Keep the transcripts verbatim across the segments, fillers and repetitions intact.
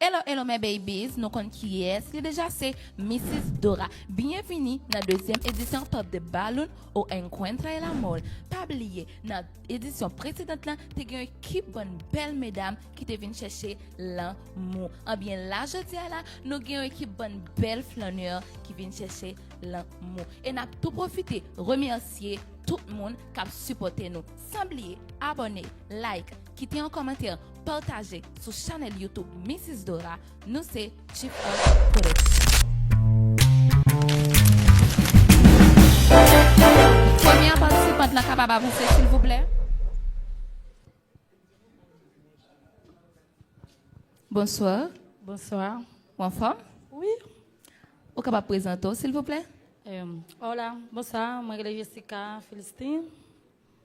Hello, hello, my babies. Nou konn kiyès li deja, se Missus Dora. Byenvini nan dezyèm edisyon Pop the Balloon o Encuentra el Amor. Pa bliye, nan edisyon presedan lan, te gen yon ekip bann bèl medam ki te vin chèche lanmou. Anbyen, la, jodi a la, nou gen yon ekip bann bèl flannè ki vin chèche lanmou. E n ap tou pwofite remèsye tout moun k ap sipòte nou. San bliye, abòne, like, kite yon kòmantè, pataje sou chanèl YouTube Missus Dora. Nou se Chief Up Production. Premyè patisipant lan kapab avanse, silvouplè? Bonswa. Bonswa. Ou anfòm? Wi. Ou kapab prezante w, silvouplè? Em, hola, bonswa, mwen rele Jessica Philistin.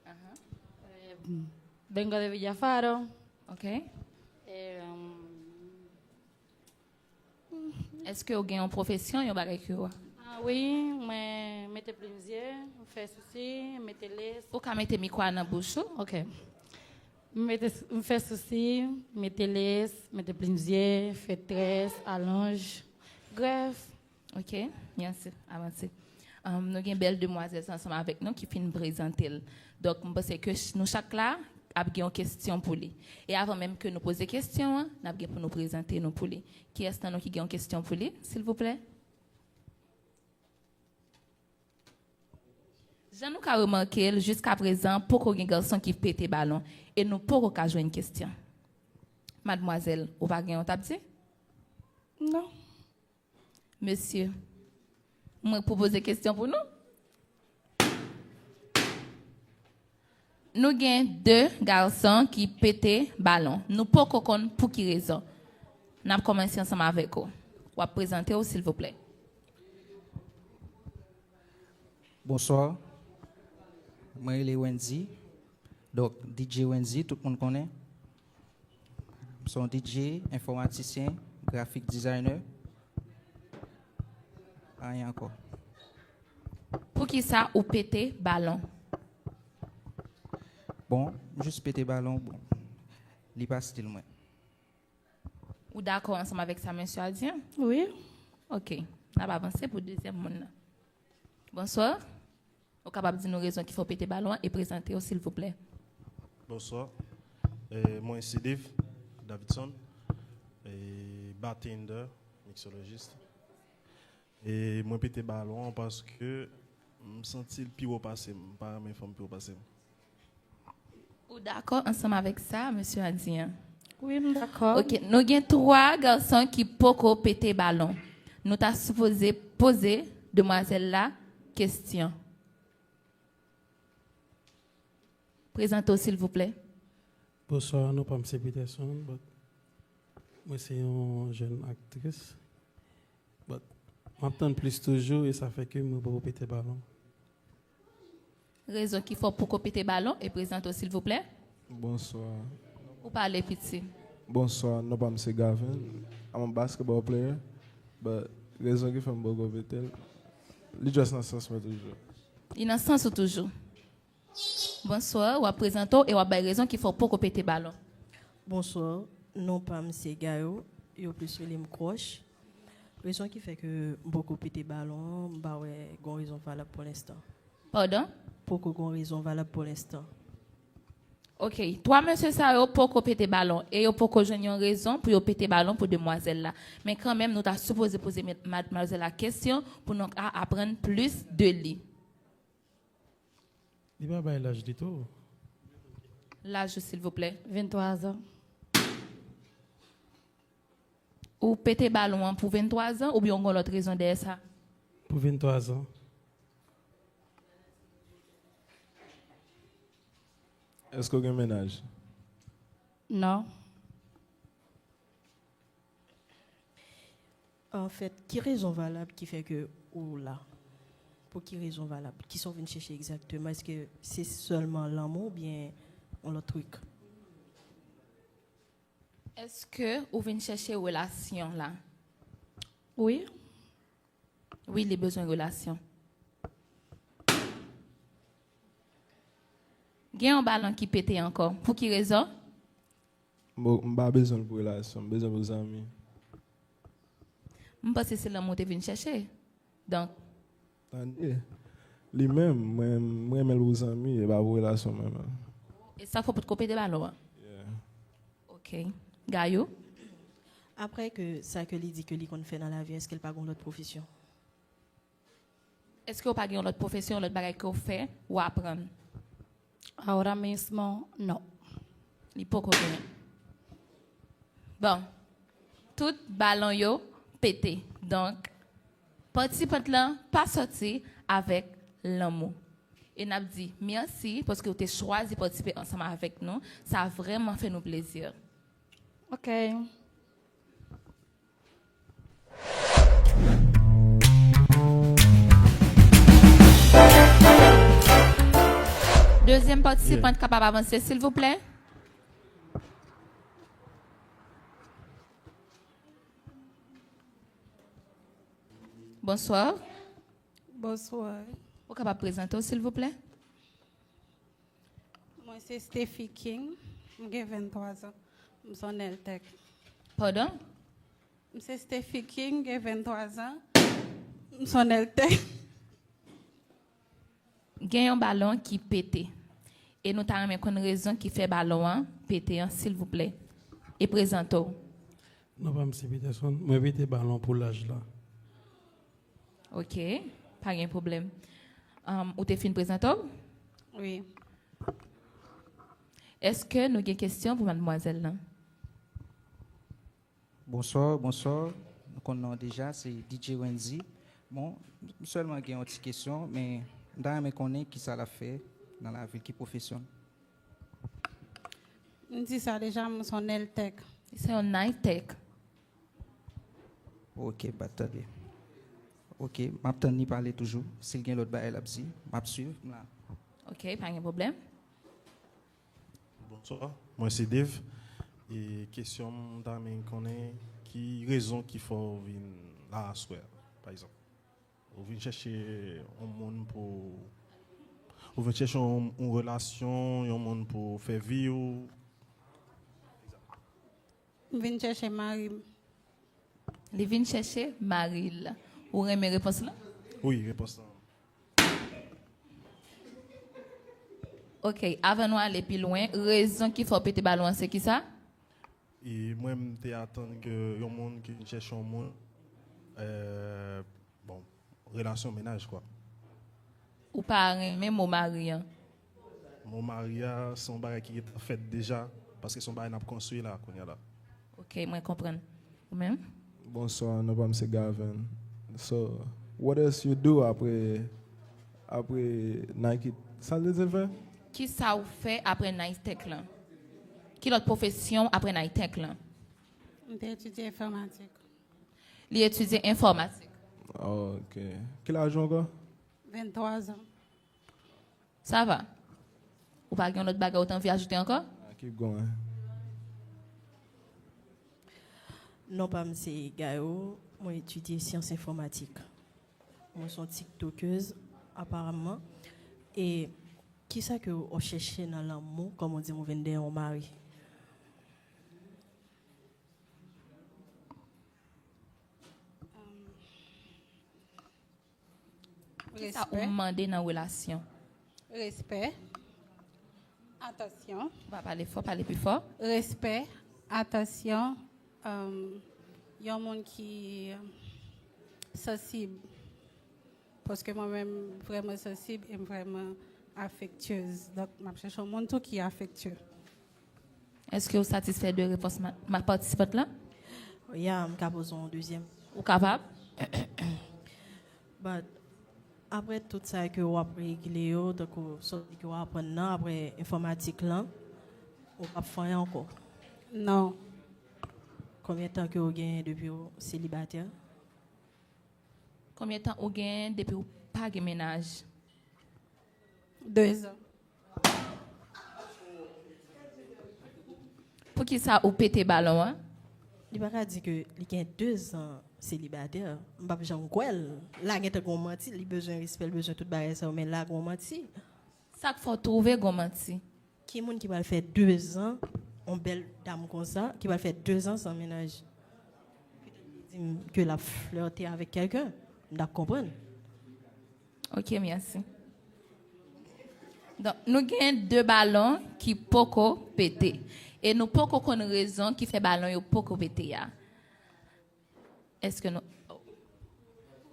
Em, vengo de Villafaro. Ok. Em, Èske w gen yon pwofesyon, yon bagay ke w... Ah wi, mwen mete plim zye, m fè sousi, m mete lès. Ou ka mete mikwo a nan bouch ou? Ok. M mete, m fè sousi, mete lès, mete plim zye, fè très, alonj, grèf. Ok, byen si, avanse. Anm, nou gen bèl demwazèl sa ansanm avèk nou ki fin prezante l. Donk, m panse ke ch-, nou chak la ap gen yon kesyon pou li. E avan menm ke nou poze kesyon an, n ap gen pou nou prezante nou pou li. Kiyès nan nou ki gen yon kesyon pou li, silvouplè? Jan nou ka remake l, jiskaprezan, poko gen gason ki pete balon. E nou poko ka jwenn kesyon. Madmwazèl, ou pa gen yon t ap di? Non. Mesye, mwen pou poze kesyon pou nou. Nou gen de gason ki pete balon. Nou poko konn pou ki rezon. N ap kòmanse ansanm avèk ou. W ap prezante w, silvouplè. Bonswa. Mwen rele Wendy. Donk, D J Wendy, tout moun konnen. M se yon D J, enfòmatisyen, graphic designer. Anyen ankò. Poukisa ou pete balon? Bon, m jis pete balon, bon, li pa stil mwen. Ou dakò ansanm avèk sa mesye a di an? Wi. Ok. N ap avanse pou dezyèm moun nan. Bonswa. Ou kapab di nou rezon ki fè w pete balon an e prezante w, silvouplè? Bonswa. E, mwen se Dave Davidson, e, bartender, mixologist. E mwen pete balon an paske m santi l pi wo pase m. M pa renmen fanm pi wo pase m. Ou dakò ansanm avèk sa mesye a di an? Wi, m dakò. Ok, nou gen twa gason ki poko pete balon. Nou ta sipoze poze demwazèl la kesyon. Prezante w, silvouplè. Bonswa, non pa m se Peterson, but mwen se yon jèn aktris. But m ap tann plis toujou e sa fè ke mwen poko pete balon. Rezon ki fè w poko pete balon e prezante w, silvouplè. Bonswa. Ou pale piti. Bonswa, non pa m se Gavin. I'm a basketball player, but rezon ki fè m poko pete l, li just nan sans mwen toujou. Li nan sans ou toujou. Bonswa, w ap prezante w e w ap bay rezon ki fè w poko pete balon. Bonswa, non pa m se Gayo, yo plis rele m Crush. Rezon ki fè ke m poko pete balon an, m pa wè gon rezon valab pou lenstan. Padon? Poko gon rezon valab pou lenstan. Ok, twa mesye sa yo poko pete balon e yo poko jwenn yon rezon pou yo pete balon pou demwazèl la. Men kanmenm, nou ta sipoze poze met-, madmwazèl la kesyon pou nou ka aprann plis de li. Li pa bay laj li tou. Laj ou, silvouplè. Venntwa zan. Ou pete balon an pou venntwa zan oubyen ou gon lòt rezon dèyè sa? Pou venntwa zan. Èske w gen mennaj? Non. Anfèt, ki rezon valab ki fè ke ou la? Pou ki rezon valab? Kisa w vin chèche egzakteman? Èske se sèlman lanmou oubyen yon lòt trik? Èske ou vin chèche relasyon la? Wi. Wi, li bezwen relasyon. Gen yon balon ki pete ankò. Pou ki rezon? Bon, m pa bezwen l pou relasyon, m bezwen l pou zanmi. M panse se lanmou te vin chèche. Donk, Tande. Li menm, mwen, mwen renmen l pou zanmi, e pa pou relasyon mwen menm. E sa fè w potko pete balon an? Yeah. Ok. Gayou? Apre ke sa ke li di ke li konn fè nan lavi, èske l pa gon lòt pwofesyon? Èske w pa gen yon lòt pwofesyon, yon lòt bagay ke w fè, w aprann? Ahora mismo, no. Li poko genyen. Bon, tout balon yo pete. Donk, patisipant lan pa sòti avèk lanmou. E n ap di mèsi paske w te chwazi patisipe ansanm avèk nou. Sa vrèman fè nou plezi. Ok. Dezyèm patisipant kapab avanse, silvouplè? Bonswa. Bonswa. Ou kapab prezante w, silvouplè? Mwen se Stephy King. M gen venntwa zan. M se yon Nèltèk. Padon? M se Stephy King, gen venntwa zan. M se yon Nèltèk. Gen yon balon ki pete. E nou ta renmen konn rezon ki fè balon an pete an, silvouplè. E prezante w. Non pa m se Peterson. Mwen pete balon pou laj la. Ok, pa gen pwoblèm. Um, ou te fin prezante w? Wi. Èske nou gen kesyon pou madmwazèl lan? Bonswa, bonswa. Nou konn non deja, se D J Wendy. Bon, m sèlman gen yon ti kesyon, men m ta renmen konnen ki sa l ap fè nan lavil, ki pwofesyon l. M di sa deja, m se yon Nèltèk. Se yon Nèltèk. Ok, m pa t tande. Ok, m ap tann li pale toujou. Si l gen lòt bagay l ap di, m ap swiv, m la. Ok, pa gen pwoblèm. Bonswa, mwen se Dave. E kesyon m ta renmen konnen ki rezon ki fè w vin la aswè a, pa egzanp. Ou vin chèche yon moun pou ou vin chèche yon, yon relasyon, yon moun pou fè vi w. M vin chèche mari m. Li vin chèche mari l. Ou renmen repons lan? Wi, repons lan. Ok, avan nou ale pi lwen, rezon ki fè w pete balon an se ki sa? E mwen, m te atann ke yon moun ki vin chèche yon moun, euh, bon, relasyon mennaj, kwa. Ou pa renmen mo mari an? Mo mari a, se yon bagay ki gentan fèt deja, paske se yon bagay n ap konstwi la, kounye a la. Ok, mwen konprann. Ou menm? Bonswa, non pa m se Gaven. So, what else you do apre, apre Nike? Sa l te fè? Ki sa ou fè apre Nike Tech lan? Ki lòt pwofesyon apre Nike Tech lan? M te etidye enfòmatik. Li etidye enfòmatik. Ok. Ki laj ou ankò? Venntwa zan. Sa va? Ou pa gen lòt bagay ou t anvi ajoute ankò? Ah, keep going. Non pa m se Gayo, mwen etidye syans enfòmatik. Mwen se yon tiktokèz, aparamman. E kisa ke w ap chèche nan lanmou, kòm ou di m ou vin dèyè yon mari? Kisa ou mande nan relasyon? Respè. Atansyon. Ou pa pale fò, pale pi fò. Respè, atansyon, um, yon moun ki sansib. Paske mwen menm, m vrèman sansib e m vrèman afektyez. Donk, m ap chèche yon moun tou ki afektye. Èske ou satisfè de repons ma, ma patisipant lan? Ya, m ka poze yon dezyèm. Ou kapab. But, apre tout sa ke w ap regle yo, tankou sa w di ke w aprann nan, apre enfòmatik lan, ou p ap fè anyen ankò? Non. Konbyen tan ke w genyen depi w selibatè? Konbyen tan ou genyen depi w pa gen mennaj? De zan. Poukisa ou pete balon an? Li pa ka di ke li gen de zan selibatè. M p ap janm kwè l. La gentan gon manti, li bezwen respè, li bezwen tout bagay sa yo, men la gon manti. Sa k fè w twouve gon manti? Ki moun ki pral fè de zan, yon bèl dam konsa, ki pral fè de zan san mennaj? ke l ap flète avèk kèlken, m t ap konprann. Ok, mèsi. Donk, nou gen de balon ki poko pete. E nou poko konn rezon ki fè balon yo poko pete a. Èske nou...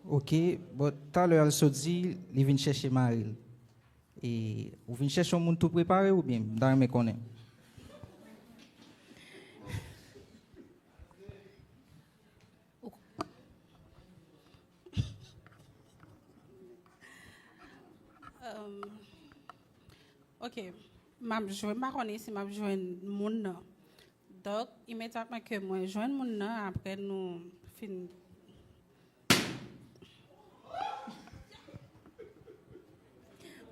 Ok, bon, talè a l sot di li vin chèche mari l. E ou vin chèche yon moun tou prepare oubyen? M ta renmen konnen. Um, ok, m ap jwenn, m pa konnen si m ap jwenn moun nan. Donk, imedyatman ke mwen jwenn moun nan, apre nou fin...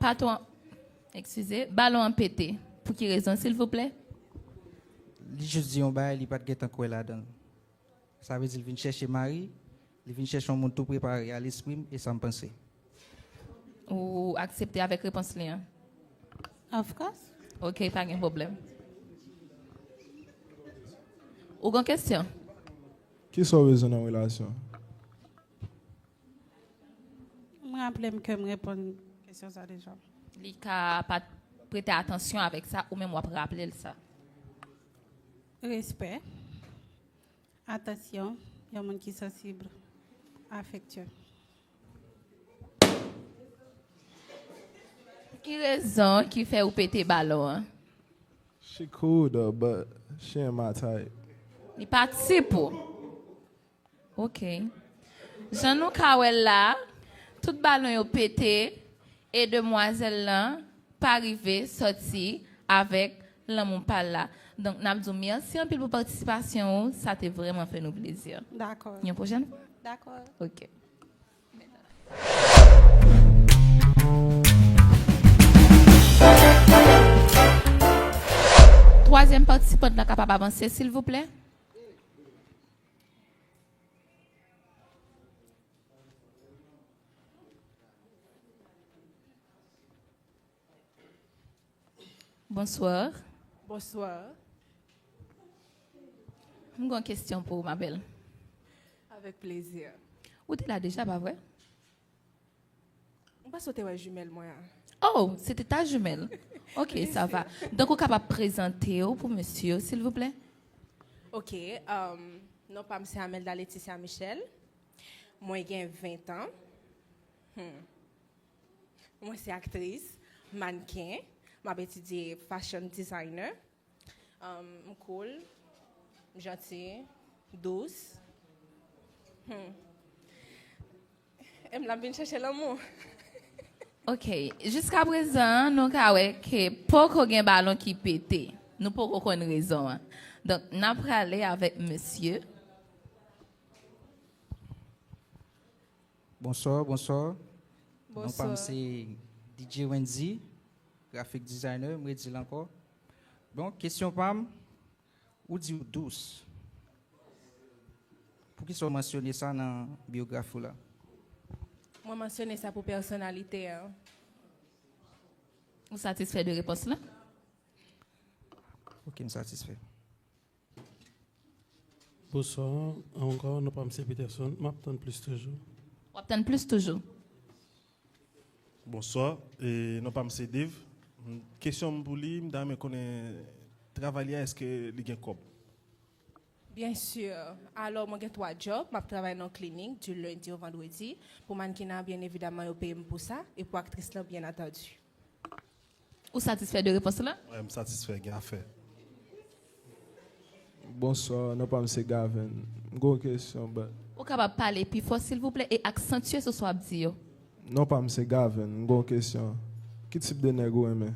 Patwon, eskize, balon an pete. Pou ki rezon, silvouplè? Li jis di yon bagay li pa t gentan kwè ladan l. Sa vle di l vin chèche mari, li vin chèche yon moun tou prepare a lespri m e sa m panse. Ou aksepte avèk repons li an? Of course. Ok, pa gen pwoblèm. Ou gen kesyon? Kisa w bezwen nan relasyon? M raple m ke m reponn kesyon sa deja. Li ka pa t prete atansyon avèk sa, ou menm w ap raple l sa. Respè, atansyon, yon moun ki sansib, afektye. Ki rezon ki fè ou pete balon an? She cool though, but she ain't my type. Li pa tip ou. Ok. Jan nou ka wè l la, tout balon yo pete e demwazèl lan pa rive sòti avèk lanmou pa l la. Donk, n ap di w mèsi anpil pou patisipasyon ou. Sa te vrèman fè nou plezi. Dakò. Yon pwochèn fwa? Dakò. Ok. Twazyèm patisipant la kapab avanse, silvouplè? Bonsoir. Bonsoir. M gen yon kesyon pou ou, ma belle. Avèk plezi. Ou te la deja, pa vre? M panse w te wè jimèl mwen an. Oh, se te ta jimèl. Ok, sa va. Donk, ou kapab prezante w pou mesye yo, silvouplè? Ok, um, non pa m se Amelda Leticia Michel. Mwen gen ven tan. Hmm. Mwen se aktris, mannken, m ap etidye fashion designer. Um, m cool, m janti, dous. Hmm. E m la m vin chèche lanmou. Ok, jiska prezan, nou ka wè ke poko gen balon ki pete. Nou poko konn rezon an. Donk, n ap prale avèk mesye. Bonswa, bonswa. Non pa m se D J Wendy, graphic designer, m redi l ankò. Bon, kesyon pa m, ou di w dous. Poukisa w mansyone sa nan biyografi w la? Mwen mansyone sa pou pèsonalite an. Ou satisfè de repons lan? Ok, m satisfè. Bonswa, ankò, non pa m se Peterson. M ap tann plis toujou. W ap tann plis toujou. Bonswa, e non pa m se Dave. Kesyon m pou li, m ta renmen konnen travay li a, èske li gen kòb? Byen si. Alò, mwen gen twa djòb. M ap travay nan yon klinik di lendi o vandredi. Pou mannequinat, byen evidaman, yo peye m pou sa. E pou aktris lan, byen antandi. Ou satisfè de repons lan? Wi, m satisfè, gen afè. Bonswa, non pa m se Gaven. M gen yon kesyon, but. Ou kapab pale pi fò, silvouplè, e aksantye sou sa w ap di yo. Non pa m se Gaven, m gen yon kesyon. Ki tip de nèg ou renmen?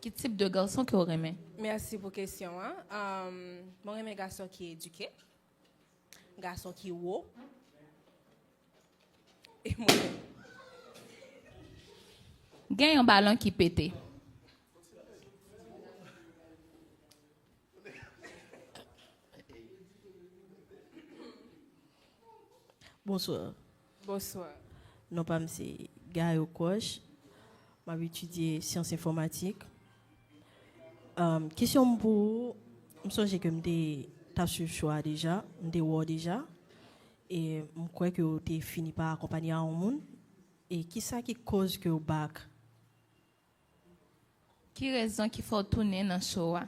Ki tip de gason ke w renmen? Mèsi pou kesyon an. Um, mwen renmen gason ki edike, gason ki wo. E mwen menm. Gen yon balon ki pete. Bonswa. Bonswa. Non pa m se Gayo Kwoch. M ap etidye syans enfòmatik. Um, kesyon m pou ou, m sonje ke m te t ap swiv show a deja, m te wè w deja. E m kwè ke w te fini pa akonpanye a yon moun. E kisa ki koz ke w back? Ki rezon ki fè w tounen nan show a?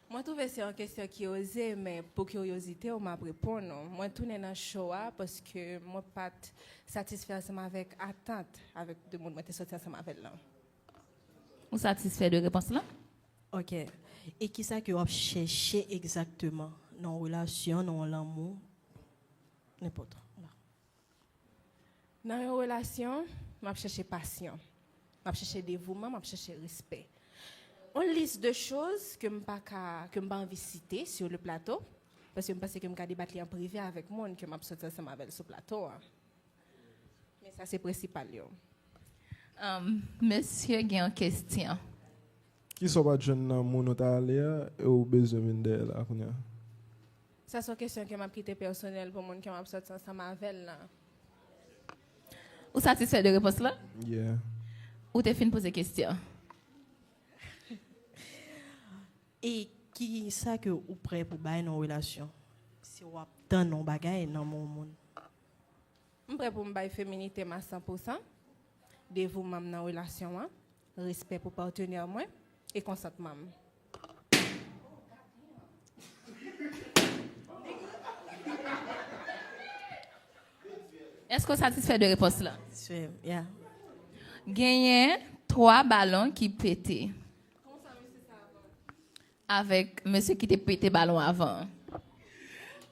Mwen twouve se yon kesyon ki oze, men pou kiryozite w, m ap reponn ou. Mwen tounen nan show a paske mwen pa t satisfè ansanm avèk atant avèk de moun mwen te sòti ansanm avè l lan. Ou satisfè de repons lan? Ok. E kisa ke w ap chèche egzakteman nan yon relasyon, nan yon lanmou, nenpòt? Nan yon relasyon, m ap chèche pasyon. M ap chèche devouman, m ap chèche respè. On lis de choz ke m pa ka, ke m pa anvi site sur le plateau, paske m panse ke m ka debat li an prive avèk moun ke m ap sòti ansanm avè l sou plato a. Men sa se prensipal yo. Um, mesye gen yon kesyon. Kisa w pa t jwenn nan moun ou t ale a, e w bezwen vin dèyè la kounye a? Sa se yon kesyon ke m ap kite pèsonèl pou moun ke m ap sòti ansanm avè l lan. Ou satisfè de repons lan? Yeah. Ou te fin poze kesyon. E kisa ke ou prè pou bay nan yon relasyon? Si w ap tann yon bagay nan men yon moun. M prè pou m bay feminite m a san pou san, devouman m nan relasyon an, respè pou patnè mwen, e konsantman m. Èske w satisfè de repons lan? Satisfè, yeah. Genyen twa balon ki pete. Avèk mesye ki te pete balon avan an.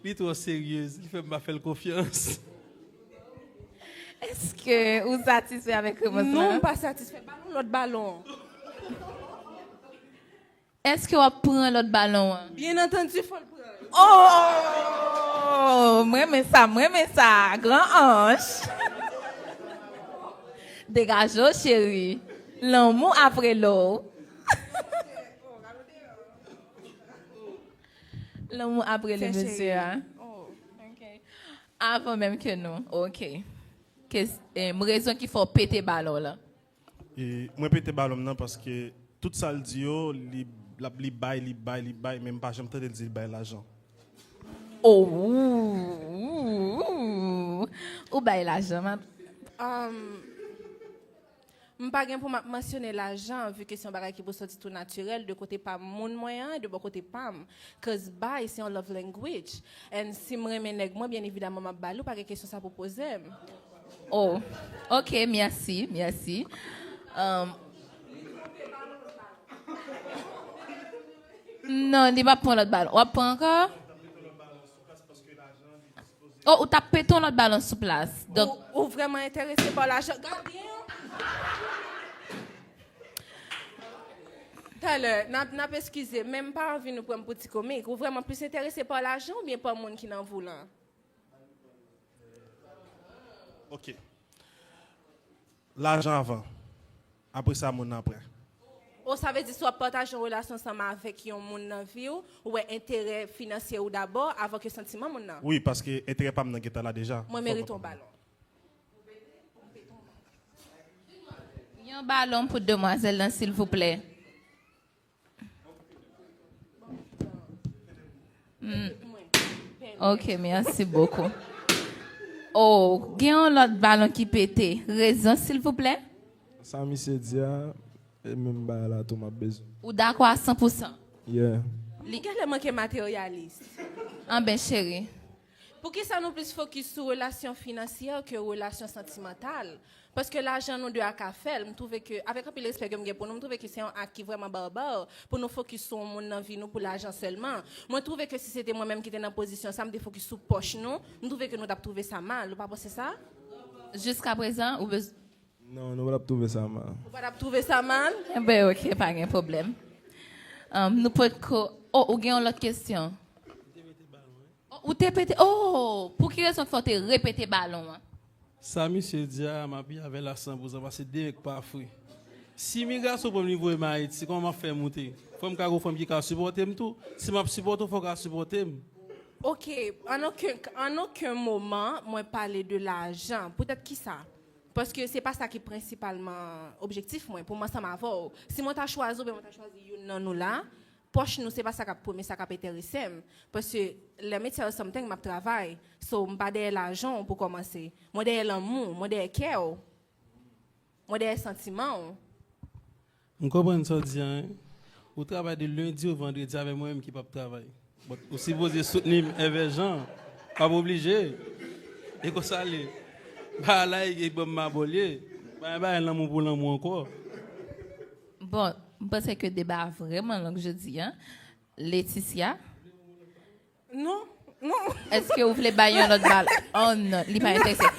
Li twò seryez, li fè m pa fè l konfyans. Èske ou satisfè avèk repons lan? Non, m pa satisfè. Ba nou lòt balon. Èske w ap pran lòt balon an? Byen antandi, fò l pran l. Oh! M renmen sa, m renmen sa. Gran anj. Degaje w, cheri. Lanmou ap rele w. Lanmou ap rele mesye a. Oh, ok. Avan menm ke nou, ok. Kes, em, rezon ki fè w pete balon lan? E mwen pete balon m nan paske tout sa l di yo, li, l ap, li bay, li bay, li bay, men m pa janm tande l di l bay lajan. Oh, ou bay lajan, m ap... Um, m pa gen pou m ap mansyone lajan, vi ke se yon bagay ki pou sòti tou natirèl, de kote pa moun mwen an, de bò kote pa m. 'Cause bay se yon love language. And si m renmen nèg mwen, byen evidaman m ap ba li, ou pa gen kesyon sa pou poze m. Oh, ok, mèsi, mèsi. Um, non, li p ap pran lòt balon. W ap pran ankò? Oh, ou t ap pete yon lòt balon sou plas. Donk, ou, ou vrèman enterese pa lajan? Gade yon. Talè, n ap, n ap eskize, men m pa anvi nou pran m pou ti komik. Ou vrèman plis enterese pa lajan oubyen pa moun ki nan vi w lan? Ok. Lajan avan. Apre sa, moun nan apre. O, sa vle di si w ap pataje yon relasyon ansanm avèk yon moun nan vi w, ou wè enterè finansye ou dabò avan ke santiman moun nan? Wi, paske enterè pa m nan gentan la deja. Mwen merite yon balon. Yon balon pou demwazèl lan, silvouplè. Hmm. Ok, merci beaucoup. Oh, gen yon lòt balon ki pete. Rezon, silvouplè? Sa misye di a, e menm bagay la tou m ap bezwen. Ou dakò a san pou san? Yeah. Li genlè manke materyalis. Anben, cheri. Poukisa nou plis fokis sou relasyon finansyè ke relasyon santimantal? Paske lajan nou de a ka fè l. M twouve ke, avèk anpil respè ke m gen pou nou, m twouve ke se yon ak ki vrèman barbare pou nou fokis sou yon moun nan vi nou pou lajan sèlman. Mwen twouve ke si se te mwen menm ki te nan pozisyon sa, m te fokis sou pòch nou, m twouve ke nou t ap twouve sa mal. Ou pa panse sa? Jiskaprezan, ou bez- Non, nou pa t ap twouve sa mal. Ou pa t ap twouve sa mal? Enben, ok, pa gen pwoblèm. Um, nou potko, oh, ou gen yon lòt kesyon? Oh, ou te pete, oh, pou ki rezon k fè w te repete balon an? Sa misye di a, m apiye avè l a san pou san, paske de nèg pa fre. Si imigrasyon pran m, li voye m Ayiti, kòman m ap fè moute? Fò m ka gen yon fanm ki ka sipòte m tou. Si m ap sipòte w, fò w ka sipòte m. Ok, an okenn, an okenn moman, mwen pale de lajan. Poutèt kisa? Paske se pa sa ki prensipalman objektif mwen, pou m ansanm avè w. Si mwen ta chwazi w, oubyen mwen ta chwazi youn nan nou la, pòch nou, se pa sa k ap premye, sa k ap enterese m. Paske, let me tell you something, m ap travay. So, m pa dèyè lajan w pou kòmanse. Mwen dèyè lanmou, mwen dèyè kè w. Mwen dèyè santiman w. M konprann sa w di a, wi. Ou travay de lendi o vandredi avèk mwen menm ki p ap travay. But ou sipoze soutni m envè Jan. W ap oblije. E konsa l ye. Bagay la e ban m mabòl ye. Pa gen bagay lanmou pou lanmou ankò. Bon, m panse ke deba a vrèman long jodi a. Leticia, Non, non. Èske ou vle bay yon lòt balon? Oh non, li pa enterese.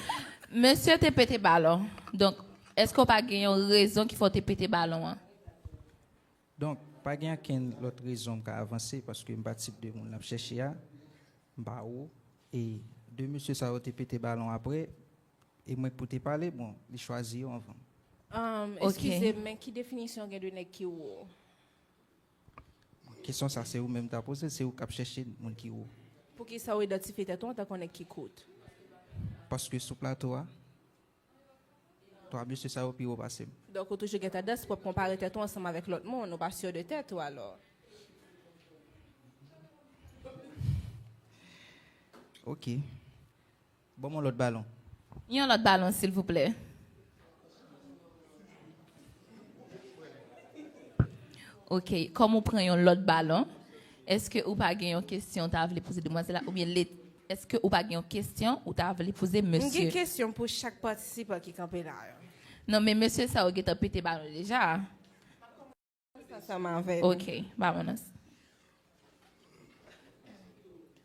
Mesye te pete balon. Donk, èske w pa gen yon rezon ki fè w te pete balon an? Donk, pa gen okenn lòt rezon m ka avanse paske m pa tip de moun l ap chèche a. M pa ou. E de mesye sa yo te pete balon apre. E mwen k pou te pale, bon, li chwazi yo anvan m. Um, Eskize m, men ki definisyon gen de nèg ki wo? Kesyon sa se ou menm ta poze, se ou k ap chèche moun ki wo. Poukisa w idantifye tèt ou antanke yon nèg ki kout? Paske sou plato a, twa mesye sa yo pi wo pase m. Donk ou toujou gen tandans pou w ap konpare tèt ou ansanm avèk lòt moun, ou pa si de tèt ou alò. Ok. Ban m yon lòt balon. Yon lòt balon, silvouplè. Ok, kòm ou pran yon lòt balon, èske ou pa gen yon kesyon ou ta vle poze demwazèl la? Oubyen le, èske ou pa gen yon kesyon ou ta vle poze mesye? M gen kesyon pou chak patisipan ki kanpe la yo. Non, men mesye sa yo gentan pete balon deja. Ansanm avè nou. Ok, ba mwen nan.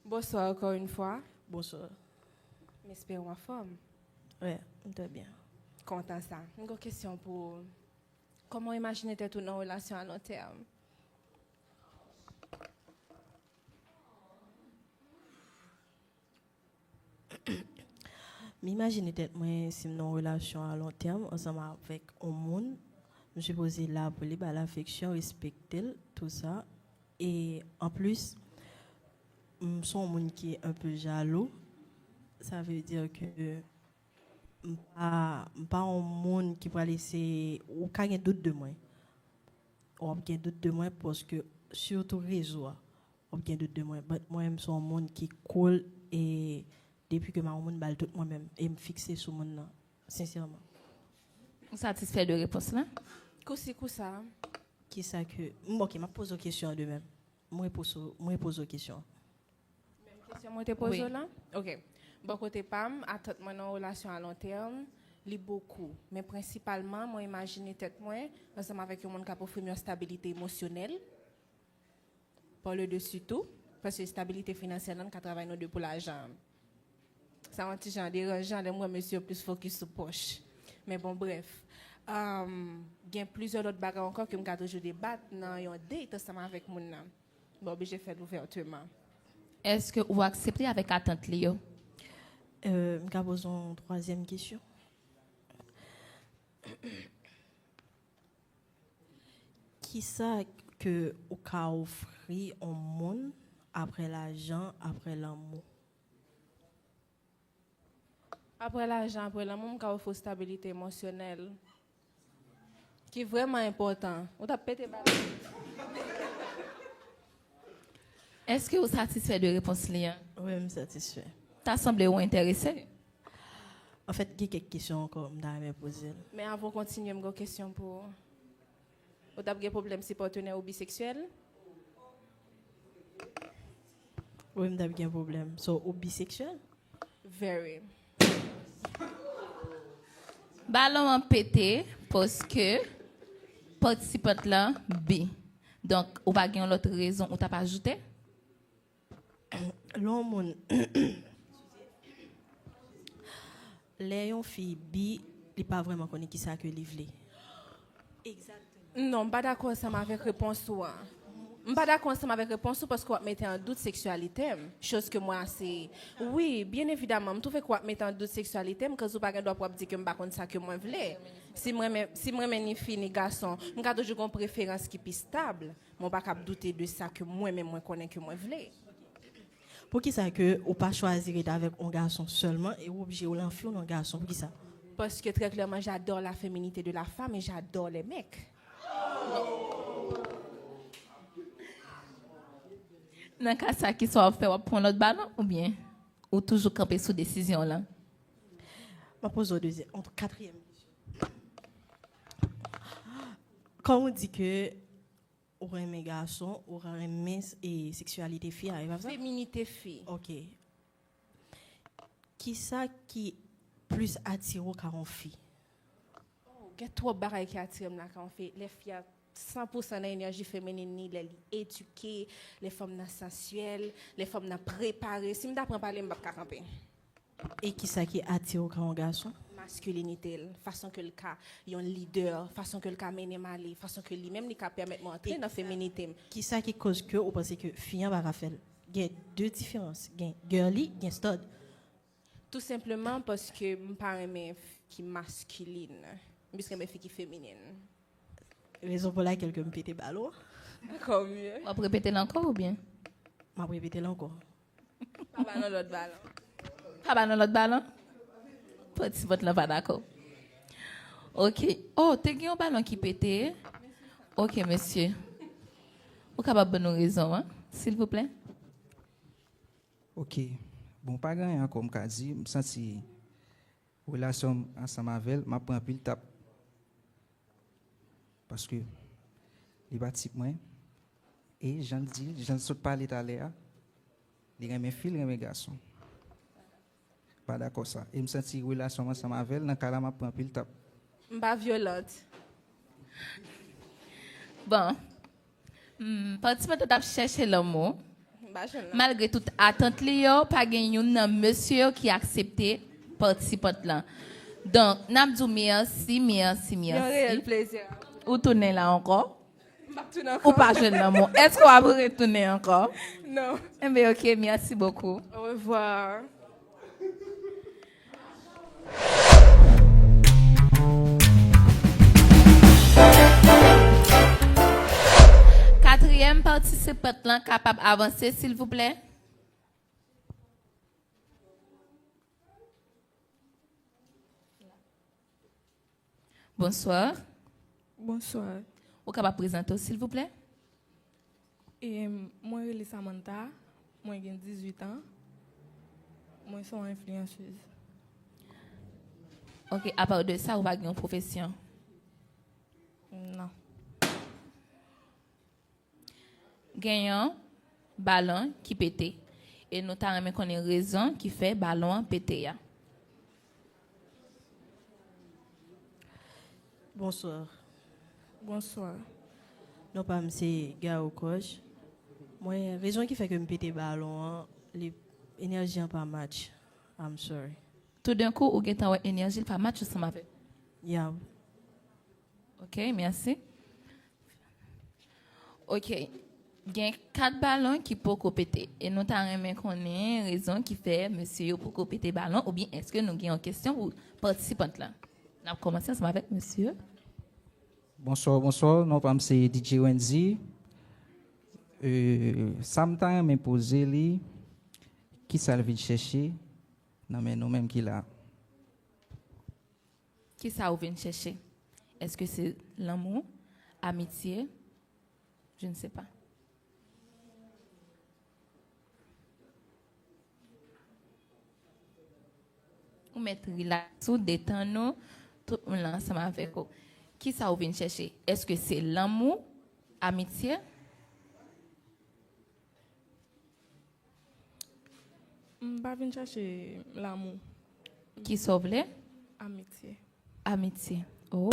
Bonsoir encore une fois. Bonsoir. M espere w anfòm. Wi, m trè byen. Kontan sa. M gon kesyon pou ou. Kòman w imajine tèt ou nan relasyon a lon tèm? M imajine tèt mwen si m nan yon relasyon a lon tèm ansanm avèk yon moun. M sipoze la pou li, ba l afeksyon, respekte l, tou sa. E anplis, m se yon moun ki enpe jalou. Sa vle di ke m pa, m pa yon moun ki pral eseye, ou ka gen dout de mwen. W ap gen dout de mwen paske, sitou rezo a, w ap gen dout de mwen. But mwen, m se yon moun ki cool e depi ke m a yon moun, m ba l tout mwen menm e m fikse sou moun nan, sensèman. Ou satisfè de repons lan? Kousi kousa? Kisa ke, m, ok, m ap poze w kesyon an de menm. M repoze w, m repoze w kesyon an. Menm kesyon mwen te poze w lan? Ok. Bò kote pa m, atant mwen nan yon relasyon a lon tèm, li bokou. Men prensipalman, mwen imajine tèt mwen ansanm avèk yon moun k ap ofri m yon stabilite emosyonèl. Par le dessus tou, paske stabilite finansyè lan, n ka travay nou de pou lajan. Sa yon ti jan deranjan lè m wè mesye yo plis fokis sou pòch. Men bon, brèf. Um, gen plizyè lòt bagay ankò ke m ka toujou debat nan yon date ansanm avèk moun nan. M pa oblije fè l ouvèteman. Èske ou aksepte avèk atant li yo? Euh, m ka poze yon twazyèm kesyon. Kisa ke ou ka ofri yon moun apre lajan, apre lanmou? Apre lajan, apre lanmou, m ka ofri w stabilite emosyonèl ki vrèman enpòtan. Ou t ap pete balon. Èske ou satisfè de repons li an? Wi, m satisfè. Ta sanble ou enterese. Anfèt, gen kèk kesyon ankò m ta renmen poze l. Men avan w kontinye, m gen yon kesyon pou ou. Ou t ap gen pwoblèm si patnè ou biseksyèl? Wi, m t ap gen pwoblèm. So, ou biseksyèl? Very. Balon an pete paske patisipant lan bi. Donk, ou pa gen yon lòt rezon ou t ap ajoute? Lè yon moun, lè yon fi bi, li pa vrèman konnen kisa ke li vle. Non, m pa dakò ansanm avèk repons ou an. M pa dakò ansanm avèk repons ou paske w ap mete an dout seksyalite m. Choz ke mwen ase. Wi, byen evidaman, m twouve ke w ap mete an dout seksyalite m, cause ou pa gen dwa pou w ap di ke m pa konn sa ke mwen vle. Si m renmen, si m renmen ni fi ni gason, m ka toujou gen yon preferans ki pi stab. Men w pa kab doute de sa ke mwen menm mwen konnen ke mwen vle. Poukisa ke ou pa chwazi ret avèk yon gason sèlman e ou oblije ou lanfi w nan gason? Poukisa? Parce que très clairement, j'adore la féminité de la femme et j'adore les mecs. Nan ka sa, kisa w ap fè? W ap pran lòt balon oubyen ou toujou kanpe sou desizyon w lan? M ap poze w dezyèm, yon katriyèm kesyon. Kòm ou di ke ou renmen gason, ou renmen, e, seksyalite fi a, e pa sa? Feminite fi. Ok. Kisa ki plis atire w ka yon fi? Oh, gen twòp bagay ki atire m nan ka yon fi. Lè fi a san pou san nan enèji feminin li, lè li edike, lè fanm nan sansyèl, lè fanm nan prepare. Si m ta pran pale, m p ap ka kanpe. E kisa ki atire w ka yon gason? Maskilinite l, fason ke l ka yon lidè, fason ke l ka mennen m ale, fason ke li menm li ka pèmèt mwen antre nan feminite m. Kisa ki koz ke ou panse ke fi an pa ka fè l? Gen de diferans. Gen girly, gen stud. Tou senpleman paske m pa renmen fi ki maskilin. M plis renmen fi ki feminin. Rezon pou lakèl ke m pete balon. Ankò mye. W ap repete l ankò oubyen? M ap repete l ankò. Pa ba nou lòt balon. Pa ba nou lòt balon? Patisipant lan pa dakò. Ok. Oh, te gen yon balon ki pete. Ok, mesye. Ou kapab ban nou rezon an, silvouplè? Ok. Bon, pa gen anyen ankò m ka di. M santi relasyon m ansanm avè l, m ap pran anpil tap. Paske li pa tip mwen. E jan l di, jan l sot pale talè a, li renmen fi, li renmen gason. Pa dakò sa. E m santi relasyon m ansanm avè l, nan ka la, m ap pran anpil tap. M pa vyolant. Bon. Hmm, patisipan t ap chèche lanmou. M pa jwenn lanmou. Malgre tout atant li yo, pa gen youn nan mesye yo ki aksepte patisipant lan. Donk, n ap di w mèsi, mèsi, mèsi. Yon reyèl plezi. Ou tounen la ankò? M p ap tounen ankò. Ou pa jwenn lanmou. Èske w ap retounen ankò? Non. Enben, ok, merci beaucoup. Au revoir. Katriyèm patisipant lan kapab avanse, silvouplè? Bonswa. Bonswa. Ou kapab prezante w, silvouplè? E, mwen rele Samantha, mwen gen dizuit an, mwen se yon enfliyansez. Ok, apa de sa, ou pa gen yon pwofesyon? Non. Gen yon balon ki pete. E nou ta renmen konnen rezon ki fè balon an pete a. Bonswa. Bonswa. Non pa m se Garo Koch. Mwen, rezon ki fè ke m pete balon an, li, enèji an pa match. I'm sorry. Toudenkou, ou gentan wè enèji l pa match ansanm avè l. Yeah. Ok, mèsi. Ok. Gen kat balon ki poko pete. E nou ta renmen konnen rezon ki fè mesye yo poko pete balon, oubyen èske nou gen yon kesyon pou patisipant lan? N ap kòmanse ansanm avèk mesye. Bonswa, bonswa. Non pa m se D J Wendy. E, sa m ta renmen poze li, kisa l vin chèche nan men nou menm ki la? Kisa ou vin chèche? Èske se lanmou, amitye? Je ne sais pas. Ou mèt relax ou, detann ou, tout moun la ansanm avèk ou. Kisa ou vin chèche? Èske se lanmou, amitye? M pa vin chache lanmou. Kisa w vle? Amitye. Amitye. Oh.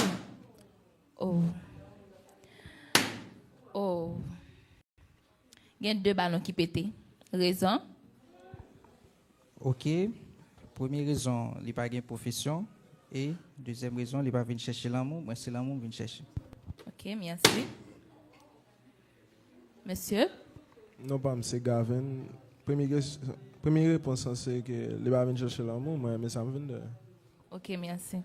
Oh. Oh. Gen de balon ki pete. Rezon? Ok. Premye rezon, li pa gen pwofesyon. E dezyèm rezon, li pa vin chèche lanmou. Mwen, se lanmou m vin chèche. Ok, mèsi. Mesye? Non pa m, se Gaven. Premye kes-, premye repons lan se ke li pa vin chèche lanmou, mwen renmen sa m vin dèyè. Ok, mèsi.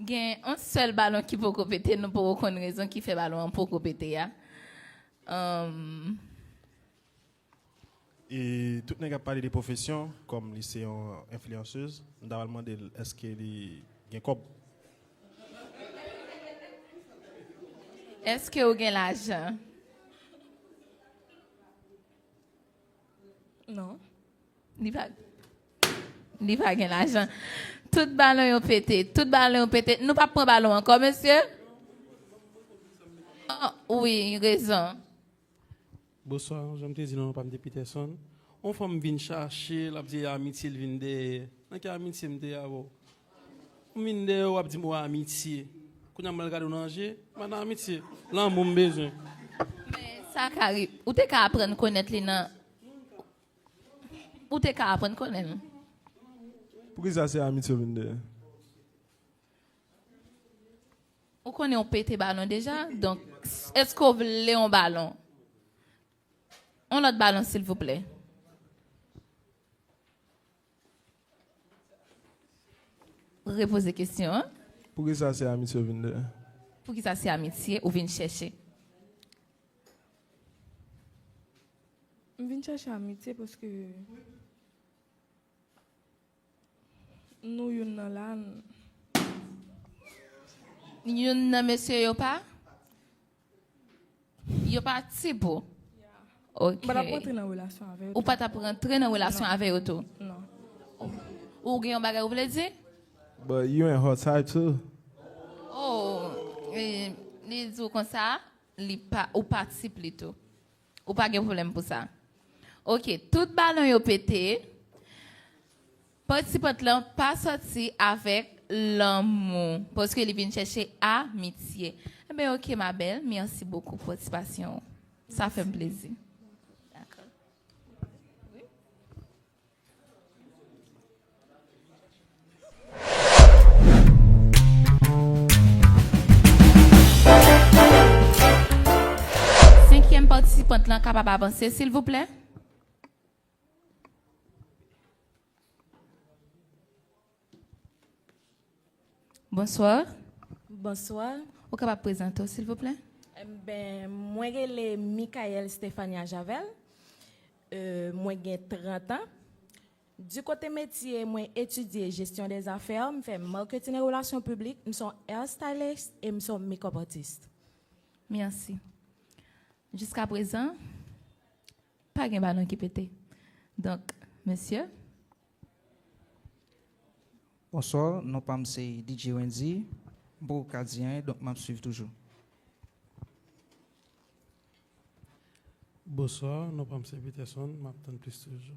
Gen yon sèl balon ki poko pete, nou poko konn rezon ki fè balon an poko pete a. Anm, E tout nèg ap pale de pwofesyon, kòm li se yon enfliyansez, m ta pral mande l èske li gen kòb. Èske ou gen lajan? Non. Li pa, li pa gen lajan. Tout balon yo pete. Tout balon yo pete. Nou p ap pran balon ankò, mesye? Ah, wi, rezon. Bonswa, jan m te di non, non pa m te Peterson. On fanm vin chache, l ap di amitye l vin dèyè. Nan ki amitye m te avè w? M vin dèyè w, w ap di m w amitye. Kounye a m al gade w nan je, m pa nan amitye. Lanmou m bezwen. Men sa ka ri-, ou te ka aprann konèt li nan, ou te ka aprann konnen l. Poukisa se amitye w vin dèyè? Ou konnen ou pete balon deja, donk, èske w vle yon balon? On lòt balon, silvouplè. Repoze kesyon an. Poukisa se amitye w vin dèyè? Poukisa se amitye ou vin chèche? M vin chèche amitye paske nou youn nan la. N-, youn nan mesye yo pa? Yo pa ti pou? Ok. M pa t ap rantre nan relasyon avè yo tou. Ou pa t ap rantre nan relasyon avè yo tou? Non. Ou gen yon bagay ou vle di? But you ain't her type too. Oh, e, li di w konsa, li pa, ou pa tip li tou. Ou pa gen pwoblèm pou sa. Ok, tout balon yo pete. Patisipant lan pa sòti avèk lanmou, paske li vin chèche amitye. Enben, ok, ma belle, merci beaucoup pou patisipasyon ou. Sa fè m plezi. Dakò. Senkyèm patisipant lan kapab avanse, silvouplè? Bonswa. Bonswa. Ou kapab prezante w, silvouplè? Enben, mwen rele Michael Stephania Javel. Euh, mwen gen trant an. Du kote metye, mwen etidye jesyon dè zafè, m fè marketing e relasyon piblik, m se yon hair stylist e m se yon makeup artist. Mèsi. Jiskaprezan, pa gen balon ki pete. Donk, mesye. Bonswa, non pa m se D J Wendy. M poko ka di anyen, donk m ap swiv toujou. Bonswa, non pa m se Peterson, m ap tann plis toujou.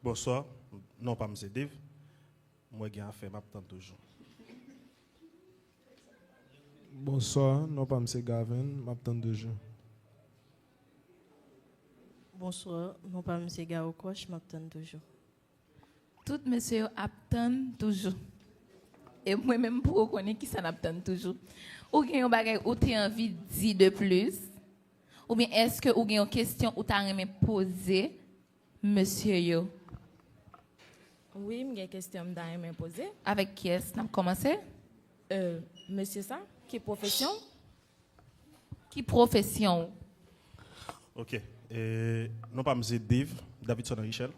Bonswa, non pa m se Dave. Mwen gen afè, m ap tann toujou. Bonswa, non pa m se Gaven, m ap tann toujou. Bonswa, non pa m se Garo Koch, m ap tann toujou. Tout mesye yo ap tann toujou. E mwen menm m poko konnen kisa n ap tann toujou. Ou gen yon bagay ou te anvi di de plis? Oubyen èske ou gen yon kesyon ou ta renmen poze mesye yo? Wi, m gen kesyon m ta renmen poze. Avèk kiyès n ap kòmanse? Euh, mesye sa, ki pwofesyon w? Ki pwofesyon w? Ok. E, non pa m se Dave, Davidson Richel.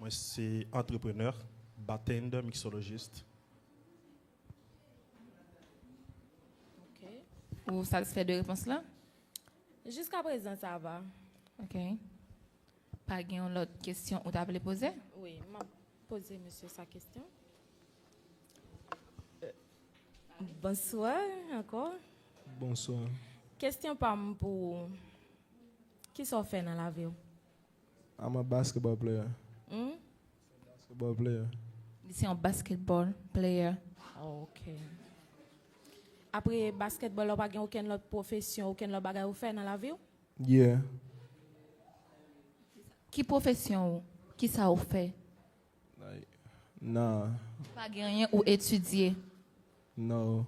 Mwen se antreprenè, bartender, mixologist. Ok. Ou satisfè de repons la? Jiskaprezan, sa va. Ok. Pa gen yon lòt kesyon ou ta vle poze? Wi, m ap poze mesye sa kesyon. Euh, bonswa ankò. Bonswa. Kesyon pa m pou ou, kisa w fè nan lavi w? I'm a basketball player. Hmm? Basketball player. Li se yon basketball player. Oh, ok. Apre basketball la, ou pa gen okenn lòt pwofesyon, okenn lòt bagay ou fè nan lavi w? Yeah. Ki pwofesyon ou? Kisa ou fè? Like, nah. Pa gen anyen ou etidye? No.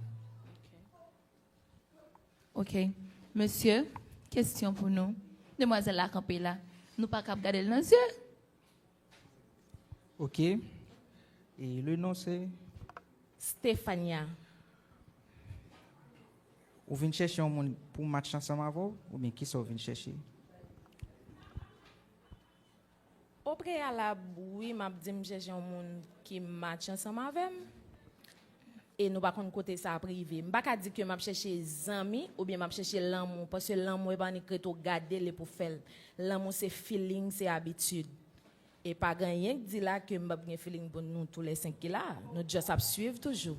Ok. Mesye, kesyon pou nou. Demwazèl la kanpe la. Nou pa kab gade l nan zye. Ok. E le non se? Stefania. Ou vin chèche yon moun pou match ansanm avè w, oubyen kisa w vin chèche? O preyalab, wi, m ap di m chèche yon moun ki match ansanm avè m. e nou pa konn kote sa ap rive. M pa ka di ke m ap chèche zanmi oubyen m ap chèche lanmou, paske lanmou e pa annik ret ou gade l epi w fè l. Lanmou se feeling, se abitid. E pa gen anyen k di la ke m p ap gen feeling pou nou tou lè senk ki la. Nou just ap swiv toujou.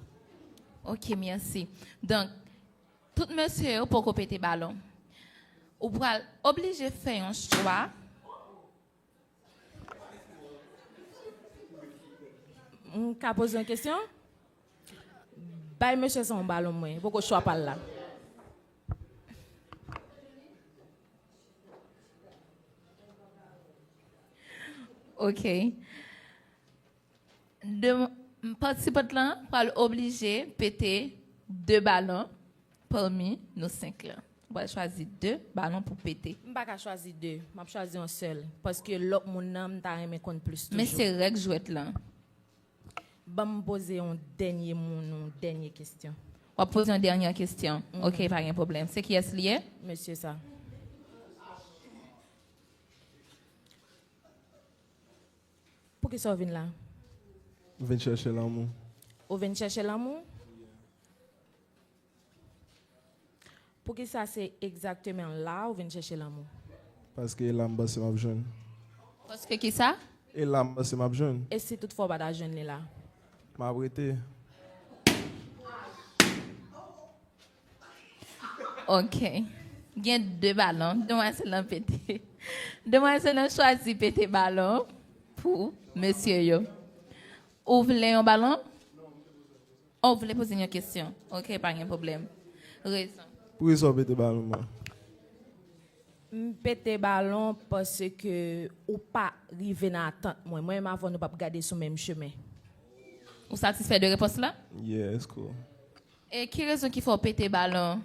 Ok, mèsi. Donk, tout mesye yo poko pete balon. Ou pral oblije fè yon chwa. M ka poze yon kesyon? Bay mesye sa yon balon mwen. Poko chwa pa l la. Ok. De, patisipant lan pral oblije pete de balon pami nou senk lan. Ou pral chwazi de balon pou pete. M pa ka chwazi de. M ap chwazi yon sèl. Paske lòt moun nan, m ta renmen konn plis toujou. Men se règ jwèt lan. Ban m poze yon dènye moun, yon dènye kesyon. W ap poze yon dènye kesyon. Mhm. Ok, pa gen pwoblèm. Se kiyès li ye? Mesye sa. Poukisa w vin la? Vin chèche lanmou. Ou vin chèche lanmou? Poukisa se egzakteman la ou vin chèche lanmou? Paske e la m panse m ap jwenn. Paske kisa? E la m panse m ap jwenn. E si toutfwa w pa ta jwenn li la? M ap rete. Ok. Gen de balon. Demwazèl lan pete. Demwazèl lan chwazi pete balon pou mesye yo. Ou vle yon balon? Oh, ou vle poze m yon kesyon? Ok, pa gen pwoblèm. Rezon. Poukisa w pete balon mwen? M pete balon paske ou pa rive nan atant mwen. Mwen menm avè w nou p ap gade sou menm chemen. Ou satisfè de repons la? Yes, cool. E ki rezon ki fè w pete balon,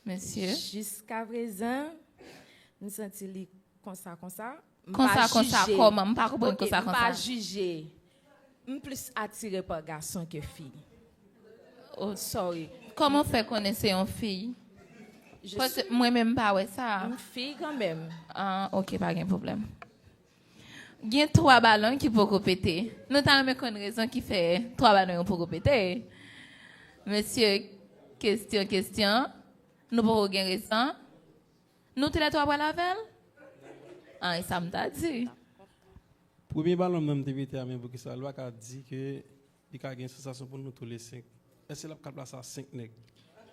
mesye? Jiskaprezan, m santi li konsa, konsa. M pa jije. Konsa, konsa, kòman? M pa konprann konsa, konsa. Ok, m pa jije. M plis atire pa gason ke fi. Oh, sorry. Kòman w fè konnen se yon fi? Paske mwen menm m pa wè sa. M fi kanmenm. Ah, ok, pa gen pwoblèm. Gen twa balon ki poko pete. Nou ta renmen konn rezon ki fè twa balon yo poko pete. Mesye, kesyon, kesyon. Nou poko gen rezon. Nou toulètwa pral avè l? Ah, e sa m ta di. Premye balon m nan m te pete a, men poukisa l pa ka di ke li ka gen sansasyon pou nou tou le senk? Èske l ap ka plase a senk nèg?